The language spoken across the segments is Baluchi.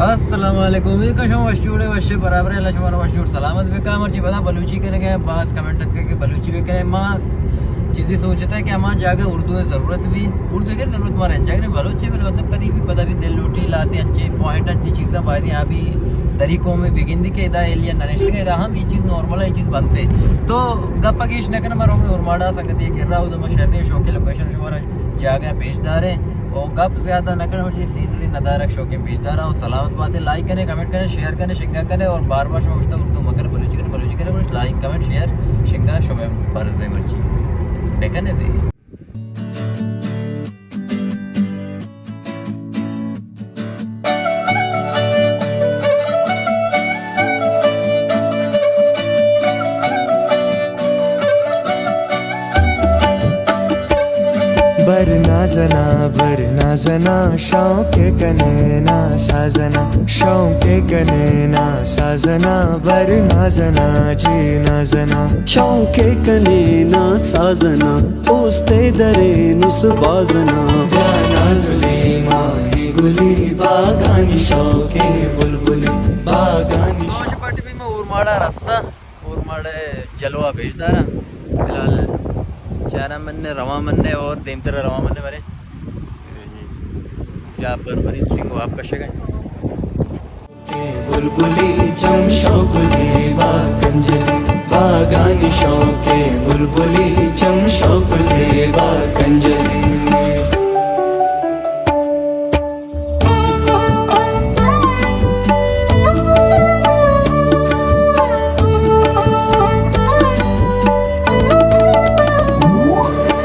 السلام علیکم، امید کناں شما وش جوڑ ئے، وش ئے، برابر ئے، اللہ شما را وش جوڑ سلامت بکا۔ مرچی پدا بلوچی کنگ ئے، باز کمنٹ اتکگ کہ بلوچی بکن ئے، ما چیزی سوچتا کہ ہما جاگہ اردو ءِ ضرورت بی، اردو ءِ ضرورت مارا انچا کہ بلوچ ئے، بلے مطلب کدی بھی پدا بھی دل لوٹی لاتے انچے پوائنٹ، انچے چیزاں باید ایں، آ بھی دری قوم ءَ بگندی کہ ادا ایلین نہ نشتگ، ادا ہم یہ چیز نارمل ہے، یہ چیز بنتے۔ تو گپ گیش نہ کناں، ما روگے اورماڑا سنگتی کرا، ادا ما شہر نے شوقی لوکیشن شمارا جاگہ پیش داریں۔ او گپ زیادہ نہ کناں، مرچی سینری ندارگ شوقیں پیش داراں۔ او سلامت باتے، لائک کنے، کمنٹ کنے، شیئر کنے، شنگا کنے، اور بار بار شما گوشتا اردو مکن، بلوچی کنے، بلوچی کنے، لائک، کمنٹ، شیئر، شنگا شما فرض ئے، مرچی بکنے دے۔ بر نازنا، بر نازنا، شوق کنے نا سازنا، شوق کنے نا سازنا، بر نازنا، جی نازنا، شوق کنے نا سازنا، اوست درے نس بازنا۔ بیا نازلی ماہی گلی، باگانی شوقیں بلبلی، باگانی شوق۔ پارٹی بھی میں اورماڑا رستہ، اورماڑا جلوہ پیش دارا۔ فی الحال چارہ من نے، رواں من نے اور دیمتر رواں من نے برے۔ جا پر منی سٹنگ آپ کشے گئے۔ بلبلی چم شوق زیبا کنجلی، باگانی شوق بلبلی چم شوق زیبا کنجلی۔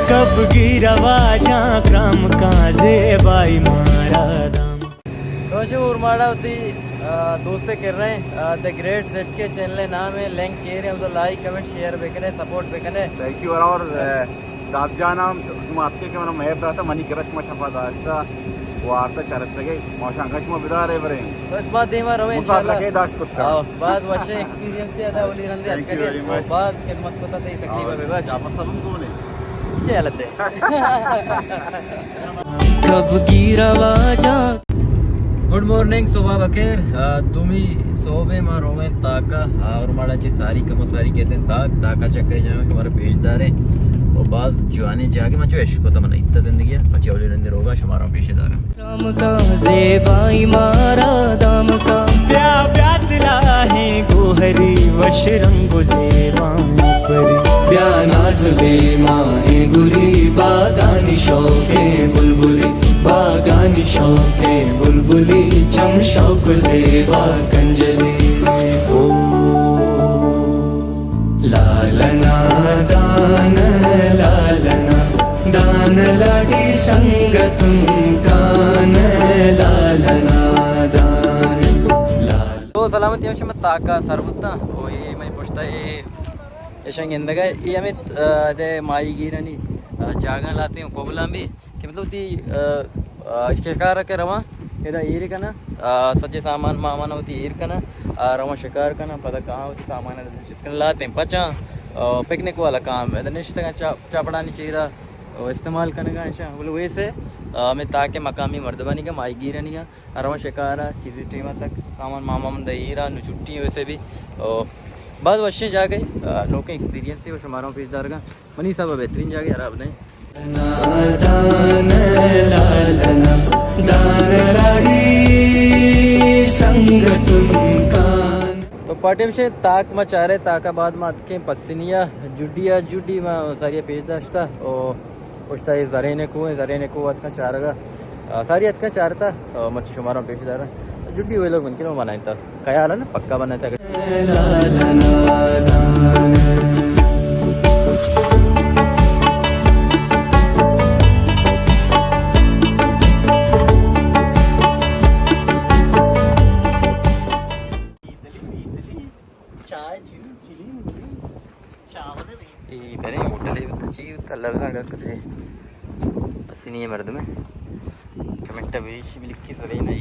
کبگی رواجاں کرم کاں زیبائی مارا دام۔ تو چہ اورماڑا وتی، آ، دوست ءِ کرا ایں، آ، The Great Z K channel ءِ نام ءَ، لنک ایر ایں، ادو لائک، کمنٹ، شیئر بکنے، سپورٹ بکنے۔ Thank you. اور، آ، داد جان ہم ش-، شما اتکے کہ منا مہر داتا، منی کرا شما شپا داشتا، وارتا چرتگے، ما شانگا شما بدارے برے۔ بس ما دیما رویں مسافر انشاءاللہ۔ کے داشت کت کا۔ آؤ، باز وشیں ایکسپیرینس ہے ادا اولی رندے تھینک یو اتکگے۔ Very much. باز خدمت کتا تئی تکلیف آؤ، بے بخش۔ جا پس سبم کونے۔ چے حالت ہے؟ کبگی رواجاں۔ گڈ مارننگ، صبح بخیر۔ آ، دومی صبح ما رویں تاکا، آ، اورماڑا چہ ساری کمو ساری کہتے ہیں تاک، تاکا چکر جانا کہ ہمارا پیش دارے۔ اور باز جوانی جاگے ما چو عشق ہوتا من اتنا زندگی ہے، پچے اولی رندے روگا شمارا پیش دارا۔ رام کا زیبائی مارا دام کا، بیا بیا دلا ہے گوہری وش رنگ و زیبائی پری۔ بیا نازلی ماہ گلی، باگانی شوق بلبلی، باگانی شوق بلبلی، چم شوق زیبا کنجلی۔ او لالنا دان، لالنا دان، لاڈی سنگتن کان، لالنا دان، لال۔ تو سلامتی ہمیشہ من تاکا سر بوتاں۔ او اے منی پشتا اے ایشاں گندگا اے ہمیں، آ، دے ماہی گیرانی، آ، جاگاں لاتے ہیں کوبلاں بھی کہ مطلب تی، آ، آ، شکار کے رواں ادا ایر کنا، آ، سجے سامان مامان ہوتی ایر کنا، آ، رواں شکار کنا، پدا کہاں ہوتی سامان چیز کنا لاتے ہیں پچاں، آ، پکنک والا کام ہے، نشتگاں چا-، چاپڑانی چیرا، آ، استعمال کنگا ایشاں، بلے ویسے، آ، ہمیں تاکہ مقامی مردمانی کا ماہی گیرانی کا، آ، رواں شکارا، چیزی ٹیما تک، سامان مامان دے ایرا، نو چھٹی ویسے بھی، آ، باز وشیں جاگہ، آ، نوکیں ایکسپیرینس ہے، وہ شمارا پیش دارگا۔ منی حساب ءَ بہترین جاگہ ہراب نہ ایں۔ دان لالنا، دان لاڑی سنگتن کان۔ تو پارٹی ہمشیں تاک ما چارے، تاک ءَ بعد ما اتکیں پسنی ءَ، جڈی ءَ، جڈی ما ساری پیش داشتا او پشتا اے زرین کو، زرین کو اتکاں چارگا۔ آ، ساری اتکاں چارتا، آ، مرچی شمارا پیش دارا۔ جڈی ویلوگ من کنو بنائیں تا۔ خیال ہے نا، پکا بنائیں تا۔ اے بریں ہوٹلے بوتا، چی بوتا، لبزاں گا کسے پسنی مردمے۔ کمنٹ بریشی بلکی سرے نہ اے۔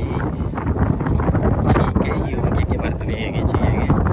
چی کئی ہو کہ مردمے ہے کہ چی ہے کہ۔